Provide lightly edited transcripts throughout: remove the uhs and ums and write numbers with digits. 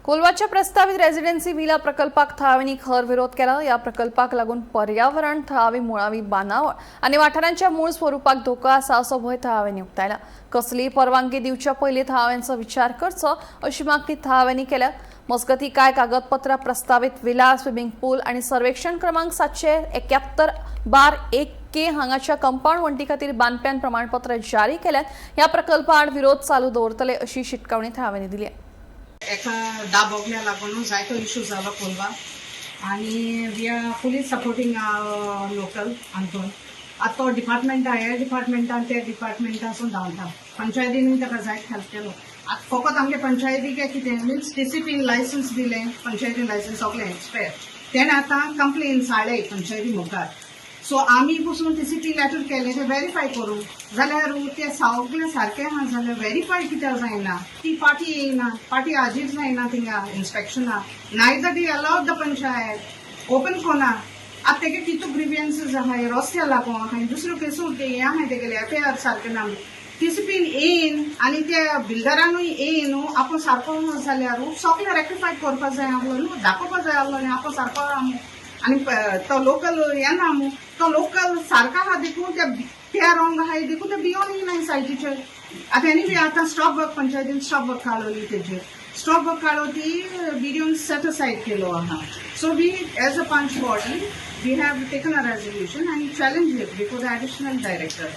कोलवाच्या प्रस्तावित residency villa प्रकल्पाक थळाव्यांनी खर विरोध केला. या प्रकल्पाक लागून पर्यावरण, थळावी मुळावी बांदावळ आनी वाठारांच्या मूळ स्वरुपाक धोको आसा असो भंय थळाव्यांनी उक्तायला. कसलीय परवानगी दिवच्या पयलीं थळाव्यांचो विचार करचो अशी मागणी थळाव्यांनी केल्या. मजगती, कांय कागदपत्रां प्रस्तावित विला, स्विमिंग पूल आनी सर्वेक्षण क्रमांक 771/1 के हांगाच्या कंपाऊंड वण्टी खातीर बांदप्यान प्रमाणपत्र जारी केल्यात. ह्या प्रकल्पा आड विरोध चालू दवरतले अशी शिटकावणी थळाव्यांनी दिली आहे. एका दा बोगल्या लागून जायतो इशू जालो कोलवा आनी we are fully supporting local Anton. आतां तो डिपार्टमेंटा, ह्या डिपार्टमेंटान, त्या डिपार्टमेंटासून धांवता. पंचायतीनूय ताका जायत हेल्प केलो. आतां फकत आमगे पंचायतीक कितें मिन्स टीसीपीन लायसन्स दिलें, पंचायतीन लायसन्स सगळें एक्सपायर. तेणें आतां कंप्लेन्स हाडले पंचायती मुखार. सो आमी पसून टीसीपी लेटर केलें तें वेरीफाय करूं जाल्यार ते सगळें सारकें आहा जाल्यार वेरीफाय कित्याक जायना? ती पार्टी येयना, पार्टी हाजीर जायना थिंगा इन्स्पेक्शना. Neither they allowed the panchayat open कोना. आतां तेगे कितू ग्रिवियन्सीस आहाय, रस्त्या लागून आहाय, दुसऱ्यो केसो हें आहाय, तेगेले एफआयआर सारकें ना. टीसीपीन येयन आनी त्या बिल्डरानूय येयन न्हू, आपूण सारको जाल्यार सगळें रेक्टिफाय करपा जाय आहलो न्हू, दाखोवपा जाय आहलो न्ही आपूण सारको आहा. आनी तो लोकल येना मू, तो लोकल सारको आहा देखून त्या रॉंग आहाय देखून ते भियोन येयनाय सायटीचेर. आतां एनीवे, आतां स्टॉप वर्क, पंचायतीन स्टॉप वर्क काडली. तेजेर स्टॉप वर्क काडलो ती बीडीओन सेट असायड केलो आहा. So we as a panch body, we have taken a resolution and challenge it before the additional director.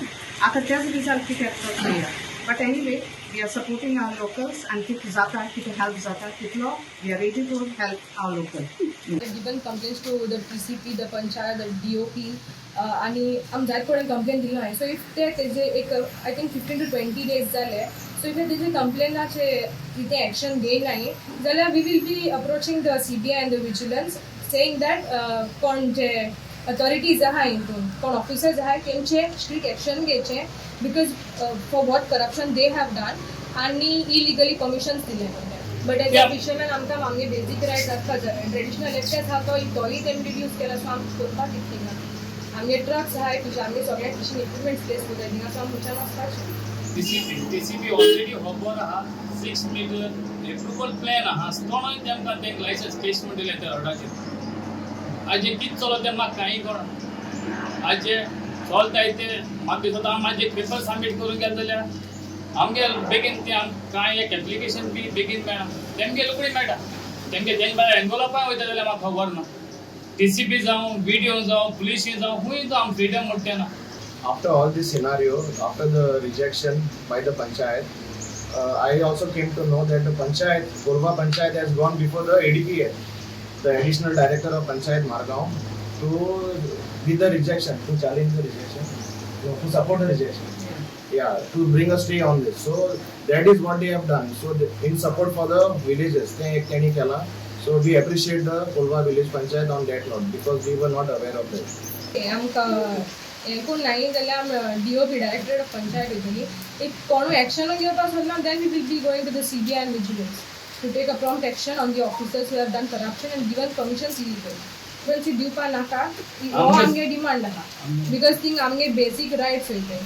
आतां तेच रिजल्ट कितें येता तो चोया, but anyway, we are supporting our locals आनी कितें जाता, कितें हेल्प जाता तितलो we are ready to help our local. Given complaints to the TCP, the panchayat, the DOP आणि आम जायत कडेन कंप्लेन दिलो आहे. सो if ते तेजे एक I think 15 to 20 days जाले, सो if तेजे कंप्लेनाचे कितें एक्शन घेयनाय जाल्यार we will be approaching the CBI and the vigilance, saying that कोण जे अथॉरिटीज आहा, हितून कोण ऑफिसर्स आहाय, तेंचे स्ट्रिक्ट एक्शन घेवचें because for what corruption they have done आनी इलिगली परमिशन्स दिले. बट एज अ फिशरमॅन आमकां आमगे बेजीक रायट्स आसपा जाय. ट्रेडिशनल एकटेच आहा तो, तोय तेमी रिड्यूस केला. सो आमी करपाक कितें थिंगा? आमगे ट्रक्स आहाय, फिश आमगे सगळे फिशींग इक्विपमेंट्स प्लेस करताय थिंगा. सो आमी खंयच्यान वचपाचें? टीसीपी ऑलरेडी खबर आहा, 6 मिटर एप्रुवल प्लॅन आहा आसतोनाय तेमकां तेंक लायसन्स केस म्हणटिलें त्या रोडाचेर. आज कितें चलता तें म्हाका कांय कळना. आज जे चलताय ते म्हाका दिसता, आमी मातशे पेपर सबमीट करूंक गेले जाल्यार आमगे बेगीन ते आम कांय एक एप्लिकेशन बी बेगीन मेळना, तेमगे रोखडी मेळटा. तेमगे तेंचे भायर एनवलपाय वयता जाल्यार म्हाका खबर ना. टीसीपी जावं, बीडीओ जावं, पुलिशी जावं, खूंय जावं, आम फ्रिडम म्हणटा ना. After all this scenario, after the rejection by the panchayat, I also came to know that the panchayat, Colva Panchayat, has gone before the ADPA, the additional director of Panchayat Margao, to with the rejection, to challenge the rejection, no, to support the rejection. Yeah, to bring a stay on this. So that is what they have done. So in support for the villages, ते एक त्यांनी केला. So we appreciate the Colva village panchayat on that note because we were not aware of that. आमकां हें कोण नाही जाल्यार आमी डीओपी, डायरेक्टरेट ऑफ पंचायत वयतली. If कोणूय एक्शनूय घेवपाक सोदना, then we will be going to the CBI and vigilance to take a prompt action on the officers who have done corruption and given permissions illegal. पण ती दिवपा नाका, हो आमगे डिमांड आहा, because थिंग आमगे बेसीक रायट्स वयताय.